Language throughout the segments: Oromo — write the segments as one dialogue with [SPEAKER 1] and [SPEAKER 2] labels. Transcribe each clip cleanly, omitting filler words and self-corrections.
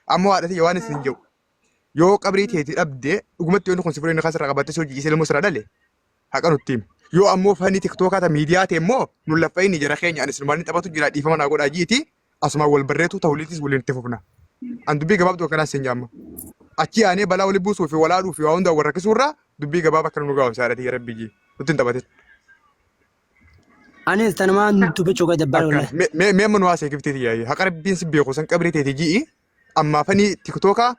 [SPEAKER 1] Ammoo haadha tiyya waan isin jedhu yoo qabrii teeti dhabde dhugumatti yoonni kun si fudhee inni kasirra qabatte si hojii ilmoo sirra dhale haqa nutti himi. Yoo ammoo fanii tiktookaa ta miidiyaa ta'e immoo nu laffa'ini jara keenya ani sinumaan inni taphatu jira dhiifama naa godhaa jiiti asumaan wal barreetu ta'uliitis waliin itti fufna. An dubbii gabaabduu akkanaa siin jaamma. Achi aanee balaa wali buusuu fi walaadhuu fi waa hundaa wal rakkisuu irraa dubbii gabaabaa akkana nu gabaabsa haadha tiyya rabbii jii. Nutti hin taphatin.
[SPEAKER 2] Anis tanumaan dubbachuu gad dabbara
[SPEAKER 1] Akkana.
[SPEAKER 2] wallahi.
[SPEAKER 1] Mee mee mee amma nu haasee giftii tiyya haqa rabbiin si beeku san qabrii teeti ji'i ammaa fanii tiktookaa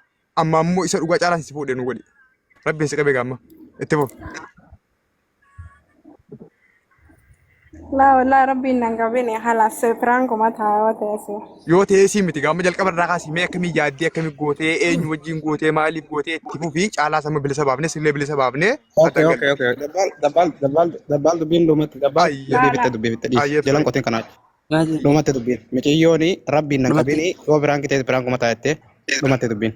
[SPEAKER 1] ammaa immoo isa dhugaa caalaan si fuudhe nu godhi. Rabbiin si qabee gaamma. Itti fufi.
[SPEAKER 3] Laa wallaahi rabbiin nan qabine halas piraankuma ta'a yoo ta'es.
[SPEAKER 1] Yoo ta'ee sii miti gaama jalqaba irraa kaasii mee akkamii yaaddee akkamii gootee eenyu wajjin gootee maaliif gootee itti fufii caalaa sama bilisa baafne sillee bilisa baafne
[SPEAKER 4] Okay,
[SPEAKER 1] adda
[SPEAKER 4] okay, okay. Dabbaal, dabbaal, dabbaal, dabbaal dubbiin dhumatti, dabbaal
[SPEAKER 1] Ayyee.
[SPEAKER 4] dubbii fitte, dubbii fitte dhiisi.
[SPEAKER 1] Ayyee
[SPEAKER 4] Jalan
[SPEAKER 1] fitte.
[SPEAKER 4] qoteen kanaa. Dhumatti dubbiin. Miciyyooni rabbiin nan
[SPEAKER 2] Dhumatti.
[SPEAKER 4] qabini yoo biraan kitee biraan kuma taa'ette dhumatti dubbiin.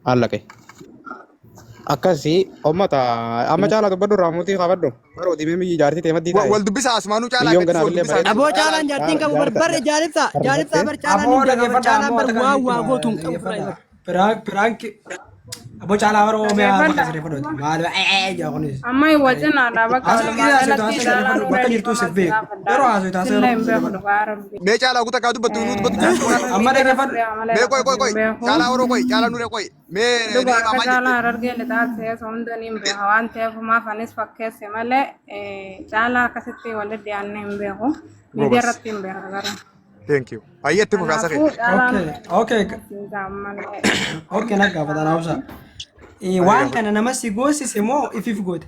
[SPEAKER 4] Haallaqe. Akkasii ummata amma caalaa dubbadhu irraa mutii qabadhu. Baroo dimee miyyi jaartii ta'e maddii taa'e.
[SPEAKER 1] Wal dubbisa asmaanuu caalaa
[SPEAKER 4] Miyyoon
[SPEAKER 1] akkatti
[SPEAKER 4] ganaaf
[SPEAKER 1] wal
[SPEAKER 4] illee
[SPEAKER 1] dubbisa.
[SPEAKER 4] bareedu.
[SPEAKER 2] Aboo caalaan jaartiin qabu bar barre jaalibsa jaalibsa bar caalaan
[SPEAKER 5] Aboo
[SPEAKER 2] hin beeka bar
[SPEAKER 5] dhaggeeffadhaa
[SPEAKER 2] caalaan
[SPEAKER 5] ammoo
[SPEAKER 2] bar
[SPEAKER 5] takka
[SPEAKER 2] waa
[SPEAKER 5] isinitti
[SPEAKER 2] waa
[SPEAKER 5] hima
[SPEAKER 2] gootu hin qabu bar.
[SPEAKER 5] dhaggeeffadhaa. Piraank piraank aboo caalaa warra oomiyaa bakka
[SPEAKER 3] Dhaggeeffadhaa.
[SPEAKER 5] sirreeffadhuuti. Maal ee jaa kunis.
[SPEAKER 3] Amma hin wajjinaadha bakka
[SPEAKER 5] Haasoo
[SPEAKER 3] walumaa
[SPEAKER 5] gisee haasoo
[SPEAKER 3] galatti
[SPEAKER 5] haasoo
[SPEAKER 3] caalaa
[SPEAKER 5] sirreeffadhu
[SPEAKER 3] nurra
[SPEAKER 5] bakka jirtu
[SPEAKER 3] dhiifama
[SPEAKER 5] sif
[SPEAKER 3] si
[SPEAKER 5] beeku.
[SPEAKER 3] gaafadha.
[SPEAKER 5] Yeroo haasoo taasoo
[SPEAKER 3] Sillee
[SPEAKER 5] yeroo
[SPEAKER 3] hin beeku
[SPEAKER 5] sirreeffadhu.
[SPEAKER 3] dhugaa rabbi.
[SPEAKER 1] Mee caalaa guutaa kaa dubbattu nuu dubbattu jira.
[SPEAKER 5] Amma dhaggeeffadhu.
[SPEAKER 1] Mee qoy qoy qoy caalaa waroo qoy caalaa nuree qoy mee
[SPEAKER 3] Dhugaa
[SPEAKER 1] ni'imaa
[SPEAKER 3] akka
[SPEAKER 1] maal
[SPEAKER 3] caalaa
[SPEAKER 1] jette?
[SPEAKER 3] harargee lixaa ta'es hunda ni hin beeka waan ta'eef maaf anis fakkeesse malee caalaa akkasitti walitti dhiyaannee hin beeku. Miidiyaa
[SPEAKER 1] Gobas.
[SPEAKER 3] irratti hin beeka garuu.
[SPEAKER 1] Thank you. Ayyee itti fufi haasa kee.
[SPEAKER 3] Kanaafuu caalaan
[SPEAKER 5] Okay okay
[SPEAKER 3] malee.
[SPEAKER 5] okay na gaafata na obsa.
[SPEAKER 1] Ayyee
[SPEAKER 5] Waan
[SPEAKER 1] gaafadhu.
[SPEAKER 5] kana nama si goosise moo ifiif goote?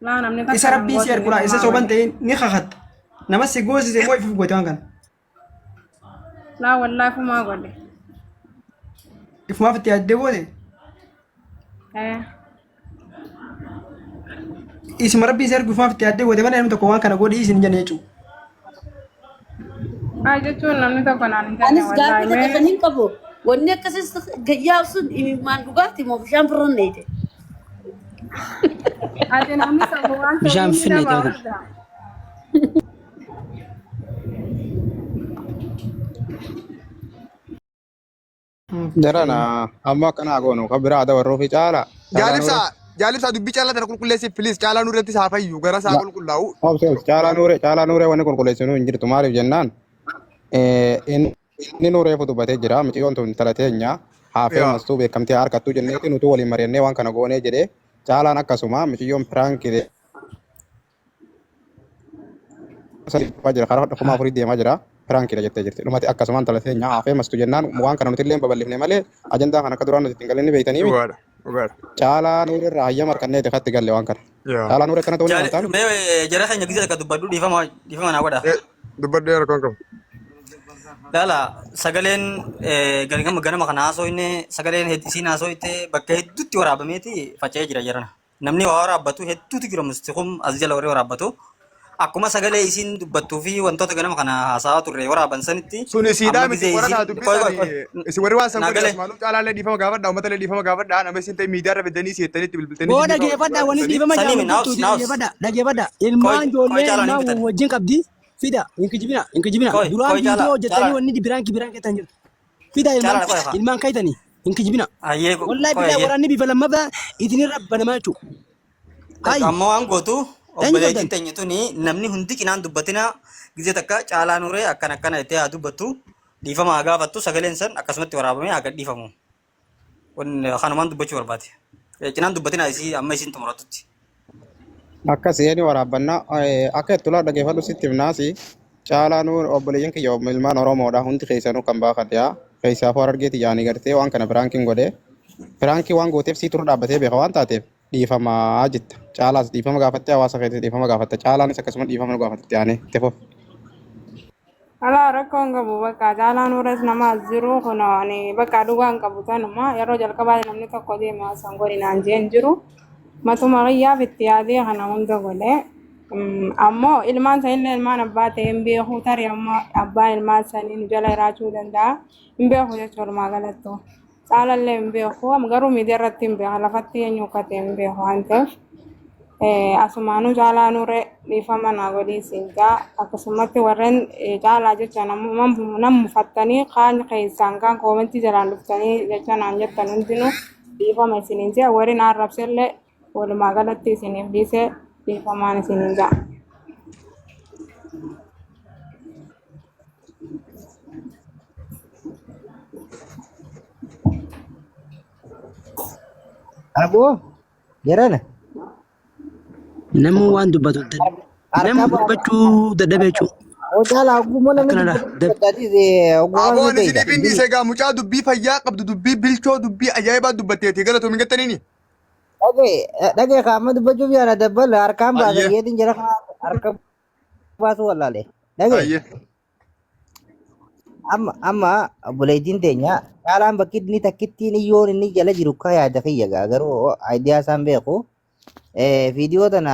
[SPEAKER 3] Laa namni takka
[SPEAKER 5] Isa
[SPEAKER 3] nan
[SPEAKER 5] rabbiin si
[SPEAKER 3] goosine
[SPEAKER 5] ergura isa
[SPEAKER 3] ifumaa
[SPEAKER 5] soban
[SPEAKER 3] godhe.
[SPEAKER 5] ta'in ni kakatta. Nama si goosise moo ifiif goote waan kana?
[SPEAKER 3] Laa wallaahi ifumaa godhe.
[SPEAKER 5] Ifumaaf itti yaaddee goote?
[SPEAKER 3] Eh.
[SPEAKER 5] Isuma rabbiin si ergu ifumaaf itti yaaddee goote malee namni tokko waan kana godhii isin hin jenne jechuudha.
[SPEAKER 3] Haa jechuun namni tokko naan hin jenne
[SPEAKER 6] Anis
[SPEAKER 3] wallaahi
[SPEAKER 6] gaaffii takka
[SPEAKER 3] mee
[SPEAKER 6] kan hin qabu. Wanni akkasis gayyaa sun imimmaan dhugaati moo bishaan firranneete?
[SPEAKER 3] Ati namni tokko waan
[SPEAKER 2] Bishaan
[SPEAKER 3] ta'uuf ni
[SPEAKER 2] finneete
[SPEAKER 3] dhabaa
[SPEAKER 2] kun.
[SPEAKER 3] warda.
[SPEAKER 4] Jarana amma akkana goonu kan biraa dabarruu fi caala. Caalaa
[SPEAKER 1] Jaalibsaa
[SPEAKER 4] nuure.
[SPEAKER 1] jaalibsaa dubbii caalaa tana qulqulleessi please caalaa nurratti haa fayyu gara isaa qulqullaa'u.
[SPEAKER 4] Obsi obsi caalaa nuure caalaa nuure wanni qulqulleessinu hin jirtu maaliif jennaan inni nuuree dubbatee jira miciyyoon tun intala teenya haa
[SPEAKER 1] Yaa.
[SPEAKER 4] feemastuu beekamtii haa harkattuu jenneeti nutuu waliin mari'annee waan kana goonee jedhee caalaan akkasuma miciyyoon piraankii deemaa jira karaa 4000 deemaa jira piraankiidha jettee jirti dhumati akkasuma intala teenya haa feemastu jennaan waan kana nuti illee babal'ifne malee ajandaa kana akka duraan nuti ittiin galle ni beeytanii miti.
[SPEAKER 1] Dhugaadha. Dhugaadha.
[SPEAKER 4] Caalaa nuur irraa hayyama harkanneeti katti galle waan kana.
[SPEAKER 1] Yaa.
[SPEAKER 4] Caalaa nuur akkana ta'uu ni amantaa miti.
[SPEAKER 7] Mee jara keenya gisee takka dubbadhu dhiifama dhiifama naa godha.
[SPEAKER 1] Eh, dubbadhu yaa rakkoon qabu.
[SPEAKER 7] Laala sagaleen ganama ganama kana haasofne sagaleen isiin haasofte bakka hedduutti waraabameeti faca'ee jira jarana. Namni waa waraabbatu hedduutu jira mustikum as jala warri waraabbatu. Akkuma sagalee isiin dubbattuu fi wantoota ganama kana haasa'aa turre waraaban sanitti
[SPEAKER 1] Sun isiidhaa
[SPEAKER 7] amma
[SPEAKER 1] miti
[SPEAKER 7] gisee
[SPEAKER 1] qorataa
[SPEAKER 7] isiin qoy qoy
[SPEAKER 1] dubbisan
[SPEAKER 7] qoy
[SPEAKER 1] isin warri waan san
[SPEAKER 7] naa
[SPEAKER 1] godhe
[SPEAKER 7] galee
[SPEAKER 1] asmaanuu caalaallee dhiifama gaafadha uummatallee dhiifama gaafadha nama isin ta'e miidiyaa irra fidanii seettanii itti bilbiltanii
[SPEAKER 2] Boo
[SPEAKER 1] isin dhiifama
[SPEAKER 2] dhageeffadha wanni
[SPEAKER 1] gootanii.
[SPEAKER 2] dhiifama
[SPEAKER 7] sanii
[SPEAKER 2] jaamu
[SPEAKER 7] mi naafs
[SPEAKER 2] jirtuuti
[SPEAKER 7] naafs
[SPEAKER 2] dhageeffadha dhageeffadha
[SPEAKER 7] qoy
[SPEAKER 2] ilmaan
[SPEAKER 7] qoy
[SPEAKER 2] ijoollee
[SPEAKER 7] caalaan hin
[SPEAKER 2] ilmaan
[SPEAKER 7] fitan
[SPEAKER 2] wajjin qabdi fida hin kijibina hin kijibina
[SPEAKER 7] qoy
[SPEAKER 2] duraan
[SPEAKER 7] qoy
[SPEAKER 2] viidiyoo
[SPEAKER 7] caalaa
[SPEAKER 2] hojjettanii
[SPEAKER 7] caalaa
[SPEAKER 2] wanni biraan biraan keessan jirtu fida ilmaan
[SPEAKER 7] caalaa qoy haa
[SPEAKER 2] ilmaan kaytanii hin kijibina
[SPEAKER 7] hayyee
[SPEAKER 2] wallahi
[SPEAKER 7] qoy
[SPEAKER 2] billahi
[SPEAKER 7] hayyee
[SPEAKER 2] waraanni bifa lammaffaa isinirra banamaa jechuudha. Hayi
[SPEAKER 7] Amma waan gootu
[SPEAKER 2] eenyu
[SPEAKER 7] obboleettiin
[SPEAKER 2] qabdan?
[SPEAKER 7] teenya tuni namni hundi cinaan dubbatina gizee takka caalaa nuree akkana akkana jettee haa dubbattu dhiifama haa gaafattu sagaleen san akkasumatti waraabamee haa gadhiifamu. Kanumaan dubbachuu barbaade. Cinaan dubbatina isii amma isiin xumuratutti.
[SPEAKER 4] Akkas eeni waraabbannaa akka itti ulaa dhageeffadhu sitti himnaasi caalaa nu obboleeyyan kiyya ilmaan Oromoodha hundi keessanuu kan baafadhe haa keessaafuu harargeeti yaanii gartee waan kana piraankiin godhee piraankii waan gooteef sii turu dhaabbatee beeka waan taateef dhiifamaa jetta caalaas dhiifama gaafattee hawaasa keetis dhiifama gaafatta caalaanis akkasuma dhiifama nu gaafatte yaanee itti fufi.
[SPEAKER 3] Alaa rakkoon qabu bakka caalaan horas nama as jiru kun ani bakka dhugaa hin qabu tanuma yeroo jalqabaa namni tokko deema san godhi naan jeen jiru matuma kiyyaaf itti yaadee kana hunda godhe. Ammoo ilmaan sanillee ilmaan abbaa ta'e hin beeku tarii ammoo abbaan ilmaan sanii nu jala jiraachuu danda'a hin beeku jechuudha walumaa galattu. Caalallee hin beeku garuu miidiyaa irratti hin beeka lafatti eenyu akka ta'e hin beeku waan ta'eef. Asumaanuu caalaa nuree dhiifama naa godhii siin jaa akkasumatti warreen caalaa jecha nam mufattanii kaan keessaan kaan koomentii jalaan dhuftanii jecha naan jettan hundinuu dhiifama isiniin jaa warri naan rabsellee walumaa galatti isiniif dhiisee dhiifamaan isiniin jaa.
[SPEAKER 8] Aboo jarana
[SPEAKER 2] Namni waan dubbatu
[SPEAKER 8] harka
[SPEAKER 2] namni dubbachuu dadhabee jechuudha.
[SPEAKER 8] Caalaa ogummaa namni
[SPEAKER 2] Akkanadha.
[SPEAKER 8] dubbatu addaatiis ogummaa
[SPEAKER 1] Aboo
[SPEAKER 8] ni
[SPEAKER 1] ani
[SPEAKER 8] beekta.
[SPEAKER 1] isiniif hin dhiise egaa mucaa dubbii fayyaa qabdu dubbii bilchoo dubbii ajaa'ibaa dubbatteeti galatoomi jettaniini.
[SPEAKER 8] Dhagee dhagee qaama dubbachuuf yaala dabbala harkaan baasa
[SPEAKER 1] Ayyee
[SPEAKER 8] yeetiin jara harka baasuu wallaale. Dhagee
[SPEAKER 1] ayyee.
[SPEAKER 8] amma amma obboleettiin teenya caalaan bakki inni takkittiin iyyoon inni jala jiru akka yaada kiyya gaa garuu aayidiyaa isaan beeku. Viidiyoo tana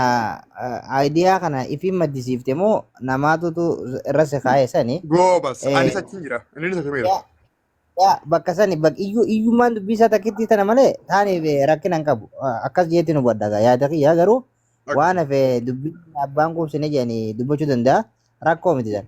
[SPEAKER 8] aayidiyaa kana ifiin maddisiifte moo namaatutu irra si kaa'e sani.
[SPEAKER 1] Goobas anis achiin jira inni isa
[SPEAKER 8] Yaa yaa bakka sani bakka iyyuu iyyummaan dubbii isaa takkitti tana malee taaniif rakkina hin qabu. Akkas jeetti nu badda gaa yaada kiyya garuu waan hafe dubbii abbaan quubsine jedhanii dubbachuu danda'a rakkoo miti san.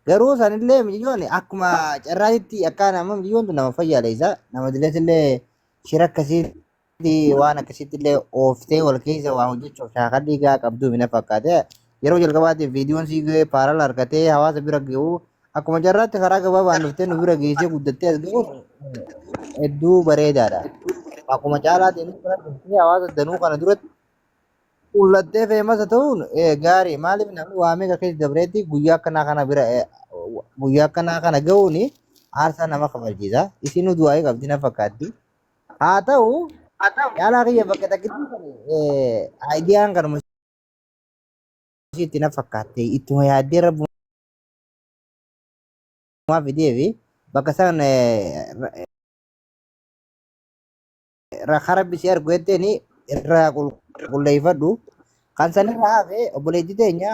[SPEAKER 8] Garuu sanillee mijoon akkuma carraatitti akka nama mijoon tun nama fayyaaleessa nama dileetillee shira akkasiitti waan akkasitti illee ooftee wal keessa waa hojjechuuf shaakalli gaa qabdu mina fakkaate yeroo jalqabaatiif viidiyoon sii ga'ee paaral argatee hawaasa bira ga'uu akkuma carraatti karaa gabaabaan dhuftee nu bira geessee guddattee as ga'uun hedduu bareedaadha. Akkuma caalaatiin bira dhuftee hawaasa danuu kana duratti Qullattee feemasa ta'uun gaarii. Maaliif namni waa meeqa keessa dabreetti guyyaa akkanaa kana bira guyyaa akkanaa kana ga'uun aarsaa nama kafalchiisa. Isinuu du'aa'ii qabdi na fakkaatti. Haa ta'u caalaa kiyya bakka takkitti aayidiyaan kanuma isiitti na fakkaatte ittuma yaaddee rabbumaa fidee fi bakka san rakaa rabbi si argu jetteen irraa qulqulleeffadhu. Kan sanirraa hafe obboleettii teenya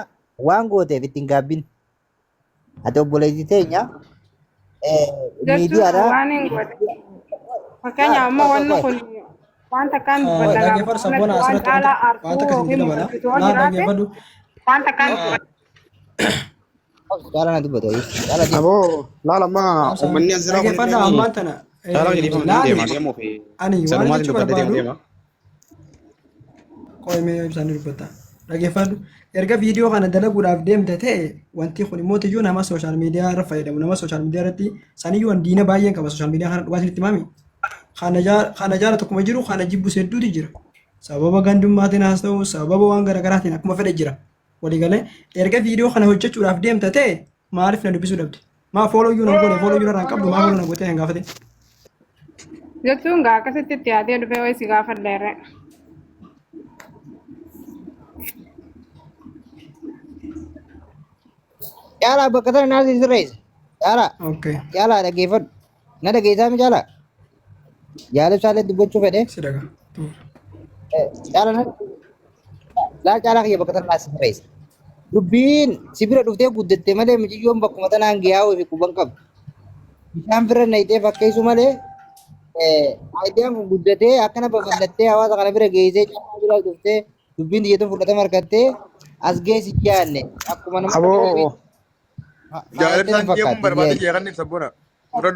[SPEAKER 8] waan gooteef ittiin gaabbin. Ati obboleettii teenya
[SPEAKER 3] Jechuun
[SPEAKER 8] miidiyaadha.
[SPEAKER 3] waan hin godhe. Fakkeenyaaf amma wanni kun waan takkaan dubbadha gaafa
[SPEAKER 5] Dhaggeeffadhu
[SPEAKER 3] kanatti
[SPEAKER 5] sabboona
[SPEAKER 3] waan
[SPEAKER 5] asirratti
[SPEAKER 3] caalaa
[SPEAKER 5] waan takka
[SPEAKER 3] aarsuu
[SPEAKER 5] isin
[SPEAKER 3] yookiin
[SPEAKER 5] dabala.
[SPEAKER 3] mufachiisu yoo
[SPEAKER 5] Laa
[SPEAKER 3] jiraate
[SPEAKER 5] dhaggeeffadhu.
[SPEAKER 3] waan takkaan dubbadha.
[SPEAKER 8] Caalaa na dubbata. Caalaa deema.
[SPEAKER 4] Aboo laala ammaa
[SPEAKER 5] Dhaamsa
[SPEAKER 4] uummanni as jiraa kun
[SPEAKER 5] dhaggeeffadhu
[SPEAKER 4] illee
[SPEAKER 5] ammaan tana
[SPEAKER 4] caalaa jedhee
[SPEAKER 5] laali
[SPEAKER 4] deema deemuu fi
[SPEAKER 5] ani waan
[SPEAKER 4] sadumaatiin
[SPEAKER 5] jechuu
[SPEAKER 4] dubbadhee deemu
[SPEAKER 5] barbaadu
[SPEAKER 4] deema.
[SPEAKER 5] qo'amee ibsaan dubbata. Dhaggeeffadhu erga viidiyoo kana dalaguudhaaf deemte ta'e wanti kun immoo iyyuu nama sooshaal miidiyaa irra fayyadamu nama sooshaal miidiyaa irratti saniyyuu waan diina baay'een qaba sooshaal miidiyaa kana dhugaa isinitti himami. Kana jaala tokkuma jiru kana jibbus hedduutu jira. Sababa gandummaatiin haas ta'u sababa waan garaagaraatiin akkuma fedhe jira. Waliigalee erga viidiyoo kana hojjechuudhaaf deemte ta'e maaliif na dubbisuu dhabde? Maa fooloo iyyuu na goone fooloo iyyuu narraa hin qabdu maa fooloo na gootee hin gaafate?
[SPEAKER 3] Jechuun gaa akkasitti itti yaadee dhufee wayii si gaafadha irree.
[SPEAKER 8] Caalaa bakka tana naas sirreessa. Caalaa
[SPEAKER 5] Okay.
[SPEAKER 8] caalaa dhaggeeffadhu. Na dhageessaa mi caalaa? Jaalibsaallee dubbachuu fedhe.
[SPEAKER 5] Si dhagaa.
[SPEAKER 8] Caalaa na laa caalaa kiyya bakka tana naas sirreessa. Dubbiin si bira dhuftee guddatte malee miciyyoon bakkuma tanaan giyaa'uu fi quban qabdu. Bishaan bira nayitee fakkeessu malee aayidiyaan kun guddatee akkana babal'attee hawaasa kana bira geessee caalaa bira dhuftee dubbiin xiyyeetuun fudhatama argattee as geessi yaanne akkuma nama
[SPEAKER 4] Aboo
[SPEAKER 1] Jaalibsaan
[SPEAKER 8] maalatti na
[SPEAKER 1] deemuun
[SPEAKER 8] fakkaatti
[SPEAKER 1] barbaade jeeqan ibsa bona. Dura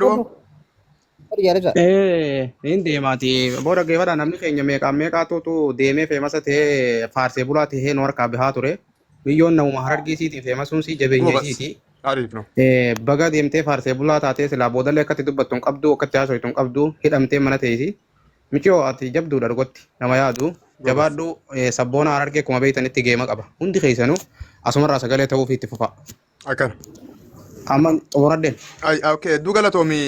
[SPEAKER 8] jaalibsa.
[SPEAKER 4] Hin deemaati. Boo dhaggeeffadhaa namni keenya meeqaan meeqaatutu deemee feemasa ta'ee faarsee bulaa ta'ee nu harkaa bahaa ture. Biyyoon namuma harargeesiitiin feemasuun si jabeenya
[SPEAKER 1] Goobas.
[SPEAKER 4] isiiti.
[SPEAKER 1] Ariif no.
[SPEAKER 4] Baga deemtee faarsee bulaa taatee silaa boodallee akkatti dubbattu hin qabdu akkatti haasoftu hin qabdu hidhamtee mana teessi. Miciyoo ati jabduudha dhugotti nama yaadu
[SPEAKER 1] Goobas.
[SPEAKER 4] jabaadhu sabboona harargee akkuma beektanitti geema qaba. Hundi keessanuu asumarraa sagalee ta'uuf itti fufa.
[SPEAKER 1] Akkana.
[SPEAKER 4] Amma xumuradheen.
[SPEAKER 1] Ay, okay, hedduu galatoomi.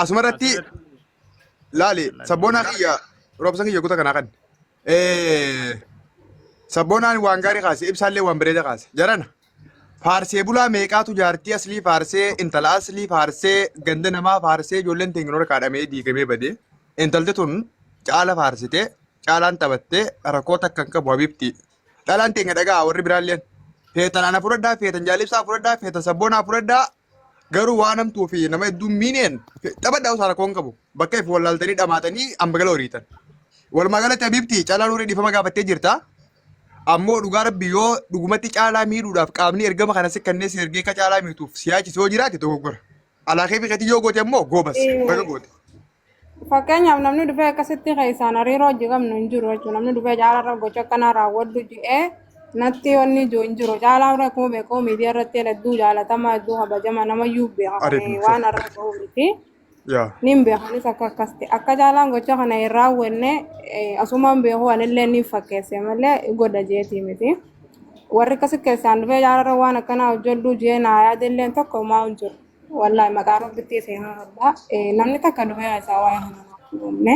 [SPEAKER 1] Asumarratti laali sabboonaa kiyya roobsan kiyya kuta kanaa kan. Sabboonaan waan gaarii kaase ibsaallee waan bareeda kaase. Jarana faarsee bulaa meeqaatu jaartii aslii faarsee intala aslii faarsee ganda namaa faarsee ijoolleen teenginoora kaadhamee diigamee badee intalti tun caala faarsitee caalaan taphattee rakkoo takka hin qabu habiibti. Dhalaan teenya dhagaa warri biraalleen feetan ana fudhadhaa feetan jaalibsaa fudhadhaa feetan sabboonaa fudhadhaa garuu waan hamtuu fi nama hedduu miineen taphadhaa osoo rakkoo hin qabu bakka ifi wallaaltanii dhamaatanii hamba gala horiitan. Walumaa galatti Habiibti Caalaa Nuuree dhiifama gaafattee jirta. Ammoo dhugaa rabbi yoo dhugumatti caalaa miidhuudhaaf qaamni ergama kana si kannee si ergee akka caalaa miituuf si yaachisu yoo jiraate dogoggora. Alaa kee fi yoo goote ammoo goobas baga goote.
[SPEAKER 3] Fakkeenyaaf namni dhufee akkasitti keessaan hariiroo hojii qabnu hin jiru jechuudha. Namni dhufee caalaa irra gocha akkanaa raawwadhu jedhee natti wanni jiru hin jiru. Caalaa irra akkuma beekamu miidiyaa irratti hedduu jaalatamaa hedduu kabajama namayyuu beeka
[SPEAKER 1] Ariif
[SPEAKER 3] kan
[SPEAKER 1] nuuf.
[SPEAKER 3] waan irra ga'u miti.
[SPEAKER 1] Yaa.
[SPEAKER 3] Nin beekanis akka akkas ta'e akka caalaan gocha kana hin raawwanne asumaan beeku anillee ni fakkeesse malee godha jeetii miti. Warri akkasi keessaan dhufee caalaa irra waan akkanaa hojjedhu jee naa yaadillee tokko maa hin jiru. Wallahi maqaa rabbitti seenaa qabda. Namni takka dhufee isaa waa'ee kana naaf hin uumne.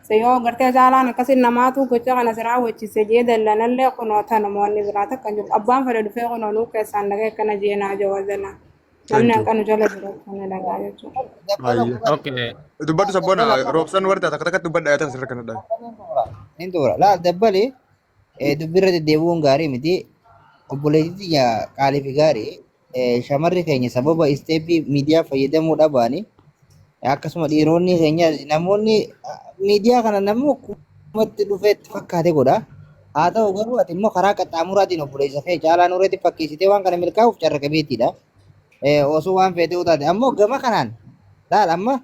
[SPEAKER 3] Se yoo gartee caalaan akkasi namaatu gocha kana si raawwachiise jee dallanallee kunoo tanuma wanni biraa takka hin jiru. Abbaan fedhe dhufee kunoo nuu keessaan dhaqee akkana jee naa jawazana.
[SPEAKER 1] Thank
[SPEAKER 3] Namni
[SPEAKER 1] you.
[SPEAKER 3] hanqanu jala jiru akkana dhagaa jechuudha.
[SPEAKER 1] Baay'ee.
[SPEAKER 9] Okay.
[SPEAKER 1] Dubbadhu sabboona roobsan warra takka takkatti dubbadha yaa ta'an sirra kanadha.
[SPEAKER 8] Nin xumura. Laal dabbali dubbirra deddeebi'uun gaarii miti. Obboleettii tiyya qaalii fi gaarii shamarri keenya sababa isteeppii miidiyaa fayyadamuu dhabaani akkasuma dhiironni keenya namoonni miidiyaa kana namni akkumatti dhufee itti fakkaate godha. Haa ta'u garuu ati immoo karaa qaxxaamuraatiin obboleessa kee caalaa nuureetti fakkeessitee waan kana milkaa'uuf carra qabeettiidha. Osoo waan feetee taate ammoo gama kanaan laal amma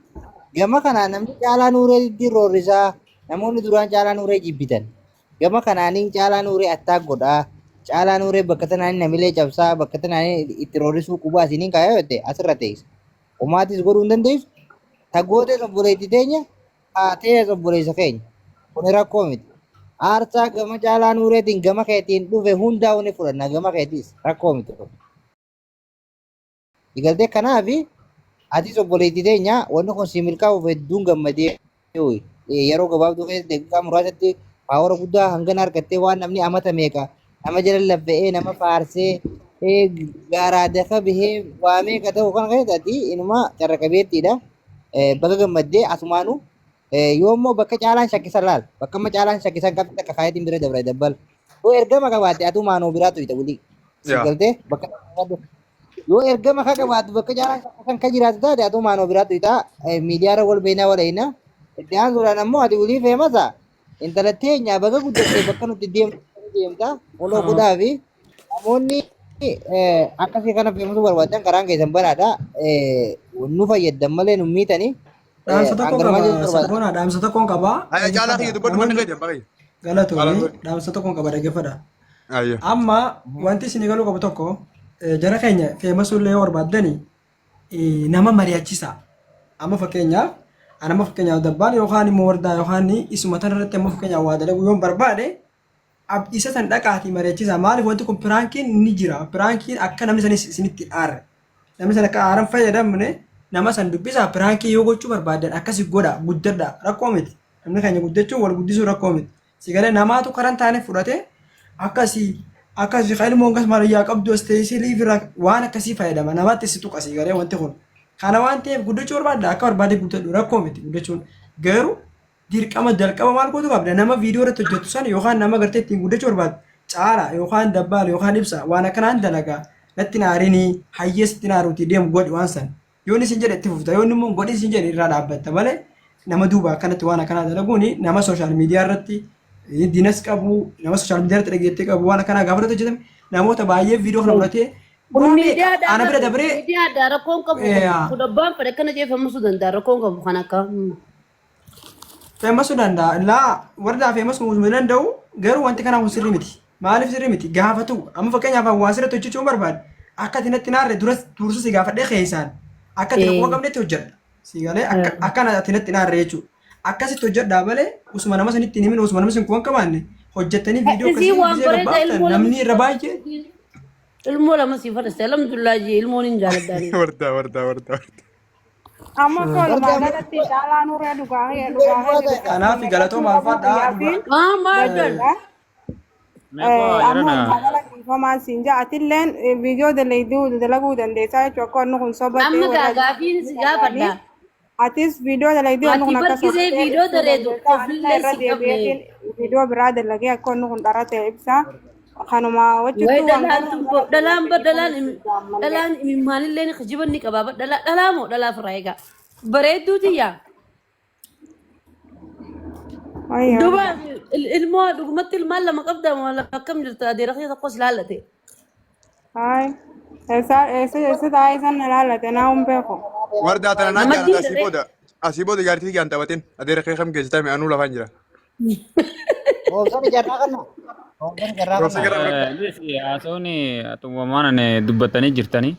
[SPEAKER 8] gama kanaan namni caalaa nuureetti roorrisaa namoonni duraan caalaa nuuree jibbitan. Gama kanaaniin caalaa nuuree attaak godhaa. Caalaa nuuree bakka tanaan namilee cabsaa bakka tanaan itti roorrisuu qubaa isiniin kaayoo jette asirra teessa. Homaatis godhuu hin dandeessu. Tagootees obboleettii teenya haatees obboleessa keenya. Kuni rakkoo miti. Aarsaa gama caalaa nuureetiin gama keetiin dhufe hundaa'u ni fudhanna gama keetiis rakkoo miti. Digaltee kanaafi atis obboleettii teenya wanni kun si milkaa'uuf hedduun gammadee yeroo gabaabduu keessatti daqiiqaa muraasatti paawara guddaa hangana argattee waan namni amata meeqa nama jala laffa'ee nama faarsee gaaraa dafa bihee waa meeqa ta'u kana keessatti inuma carra qabeettiidha. Bakka gammaddee asumaanuu yoo immoo bakka caalaan shakkisan laal bakka amma caalaan shakkisan qabdi takka kaayatiin bira dabra dabbal yoo ergama qabaatte atumaanuu biraatu ita bulii si
[SPEAKER 1] Yaa.
[SPEAKER 8] galtee bakka yoo ergama ka qabaattu bakka caalaan shakkisan ka jiraatu taate atumaanuu biraatu ita miidiyaarra wal beeknaa wal eeyna itti aansuudhaan ammoo ati ulii feemasa intala teenya baga guddattee bakka nuti deemtu deemta oloo godhaa fi namoonni akkasii kana feemasuu barbaadan karaan keessan banaadha nu fayyaddan malee nu miitanii
[SPEAKER 5] Dhaamsa tokko
[SPEAKER 8] hanganumaa
[SPEAKER 5] qaba
[SPEAKER 8] jechuu barbaada.
[SPEAKER 5] sabboona dhaamsa tokkoon qaba
[SPEAKER 1] Ayya caalaa kiyya
[SPEAKER 5] dhaggeeffadha
[SPEAKER 1] dubbadhu manni
[SPEAKER 5] namoonni
[SPEAKER 1] keenya baay'ee. Caalaa
[SPEAKER 5] galatoomii
[SPEAKER 1] Nuuree.
[SPEAKER 5] dhaamsa tokkoon qaba dhaggeeffadha.
[SPEAKER 1] Ayya.
[SPEAKER 5] Amma wanti isin galuu qabu tokko jara keenya feemasuullee yoo barbaaddani nama mari'achiisa. Amma fakkeenyaaf ani amma fakkeenyaaf dabbaan yookaan immoo wardaa yookaan isuma tana irratti amma fakkeenyaaf waa dalaguu yoon barbaade isa san dhaqaatii mari'achiisa. Maaliif wanti kun piraankiin ni jira. Piraankiin akka namni sanis isinitti hin aarre. Namni san akka aaran fayyadamne nama san dubbisaa piraankii yoo gochuu barbaadan akkasi godha guddadha rakkoo miti. Namni keenya guddachuun wal guddisuu rakkoo miti. Si galee namaatu karan taane fudhate akkasii akkasii kan ilmoon gas malayyaa qabdu as teessee liifirraa waan akkasii fayyadama namatti si tuqa si galee wanti kun. Kana waan ta'eef guddachuu barbaadda akka barbaade guddadhu rakkoo miti guddachuun garuu dirqama jalqaba maal gootu qabda nama viidiyoo irratti hojjettu sana yookaan nama gartee ittiin guddachuu barbaadu caala yookaan dabbaala yookaan ibsa waan akkanaan dalagaa natti naarinii hayyees itti naaruutii deemu godhi waan san yoon isin jedhe itti fufta yoon immoo godhi isin jedhe irraa dhaabbatta malee nama duuba akkanatti waan akkanaa dalaguun nama sooshaal miidiyaa irratti diinas qabu nama sooshaal miidiyaa irratti dhageettii qabu waan akkanaa gaafa irratti hojjetame namoota baay'ee viidiyoo kana fudhatee
[SPEAKER 6] Kun
[SPEAKER 5] waa meeqa
[SPEAKER 6] miidiyaadhaa
[SPEAKER 5] ana bira
[SPEAKER 6] qabu.
[SPEAKER 5] dabree
[SPEAKER 6] Miidiyaadhaa rakkoon qabu kun. Kun abbaan fedhe akkana jeefamusuu danda'a rakkoon qabu kan akka.
[SPEAKER 5] Feemasuu danda'a. Laa warra feemasuu hin danda'u garuu wanti kanaa kun sirrii miti. Maaliif sirrii miti? Gaafatu. Amma fakkeenyaaf hawaasa irratti hojjechuu barbaade akka ati natti naarre dura dursa si gaafadhee keessaan akka ati rakkoo qabnetti hojjedha. Si galee akka akka ati natti naarre jechuudha. Akkasitti hojjedhaa malee osuma nama sanitti hin himin osuma nama sin kuwan qabaanne hojjettanii viidiyoo
[SPEAKER 6] Isii
[SPEAKER 5] akkasii
[SPEAKER 6] waan
[SPEAKER 5] gisee
[SPEAKER 6] bareedaa
[SPEAKER 5] gabbaaftan
[SPEAKER 6] ilmoo lama
[SPEAKER 5] namni
[SPEAKER 6] siif
[SPEAKER 5] irra baay'ee
[SPEAKER 6] ilmoo lama siif fadhiste alhamdulillah jee ilmoon hin jaaladhaani.
[SPEAKER 1] Wardaa wardaa wardaa wardaa.
[SPEAKER 3] Amma akka walumaa galatti caalaa nuree dhugaa kee dhugaa kee jedhu
[SPEAKER 5] Kanaaf galatoo
[SPEAKER 3] qabu
[SPEAKER 5] maalfadhaa
[SPEAKER 3] guyyaa
[SPEAKER 5] dhugaa.
[SPEAKER 3] fi
[SPEAKER 6] Maa maal jedhu.
[SPEAKER 3] gaariidha.
[SPEAKER 9] Meeqoo
[SPEAKER 3] Amma
[SPEAKER 9] jarana
[SPEAKER 3] walumaa galatti ifamaan siin jaa atilleen viidiyoo dalaguu dalaguu dandeessaa jechuudha akka wanni kun soba ta'e
[SPEAKER 6] Amma
[SPEAKER 3] warra
[SPEAKER 6] gaagaafiin si
[SPEAKER 3] dhagaanii
[SPEAKER 6] gaafadha.
[SPEAKER 3] atis viidiyoo dalagdee wanni
[SPEAKER 6] Ati
[SPEAKER 3] kun akka
[SPEAKER 6] bar
[SPEAKER 3] soba
[SPEAKER 6] gisee
[SPEAKER 3] ta'e
[SPEAKER 6] viidiyoo
[SPEAKER 3] ibsuu
[SPEAKER 6] dareedu
[SPEAKER 3] dandeessaa anillee
[SPEAKER 6] koflillee
[SPEAKER 3] irra
[SPEAKER 6] si qabne.
[SPEAKER 3] deebi'eetiin viidiyoo biraa dalagee akka wanni kun dhara ta'e ibsa kanuma
[SPEAKER 6] Wayi
[SPEAKER 3] wajjittuu waan
[SPEAKER 6] dhalaan
[SPEAKER 3] kana
[SPEAKER 6] tun dhalaan bar dhalaan
[SPEAKER 3] ammallee.
[SPEAKER 6] dhalaan imimmaanillee ni kijiban ni qabaa bar dhalaa dhalaa moo dhalaa firaa egaa. Bareedduu tiyyaa.
[SPEAKER 3] Wayya
[SPEAKER 6] Duuba
[SPEAKER 3] warda.
[SPEAKER 6] ilmoo dhugumatti ilmaan lama qabda moo akkam jirta adeera kee tokkos laallate.
[SPEAKER 3] Hayi. Eessa eessa eessa taa'ee san na laallate naa hin beeku.
[SPEAKER 1] Wardaa tana naan
[SPEAKER 6] Nama
[SPEAKER 1] jaalata asii
[SPEAKER 6] diidare.
[SPEAKER 1] booda asii booda jaartii kiyyaan taphatin adeera kee kam geessitame anuu lafaan jira.
[SPEAKER 8] Roobsani jarraa kana. Roobsani jarraa
[SPEAKER 1] Roobsa
[SPEAKER 8] kana.
[SPEAKER 1] gara
[SPEAKER 10] Lisi haasawni xumuramaan ani dubbattanii jirtanii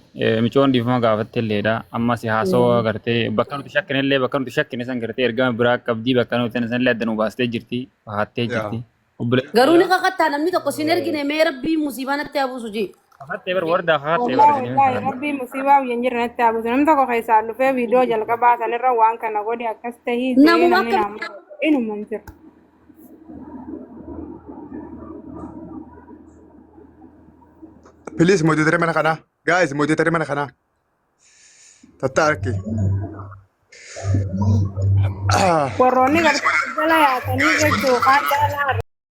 [SPEAKER 10] micoon dhiifama gaafatte illeedha. Ammas haasawa gartee bakka nuti shakkine illee bakka nuti shakkine san gartee ergama biraa qabdii bakka nuti san illee adda nu baastee jirti hattee
[SPEAKER 1] Yaa.
[SPEAKER 10] jirti. Obboleessi
[SPEAKER 6] Garuu ni kakattaa namni tokko sin ergine mee rabbii musiibaa natti haa buusu jee.
[SPEAKER 10] Kakattee bar wardaa kakattee bar
[SPEAKER 3] Wallahi
[SPEAKER 10] isin
[SPEAKER 3] wallahi rabbii musiibaa biyya hin jirre natti haa buusu. Namni tokko keessaa dhufee viidiyoo jalqabaa sanirra waan kana godhe akkas tahii jedhee
[SPEAKER 6] Namuma
[SPEAKER 3] namni
[SPEAKER 6] akka
[SPEAKER 3] naa muratu inuma hin jiru.
[SPEAKER 1] Please moderator mana kanaa. Guys moderator mana kanaa. Tatta arki.
[SPEAKER 3] Warroonni gartee jala yaatanii jechuu kaan caalaa.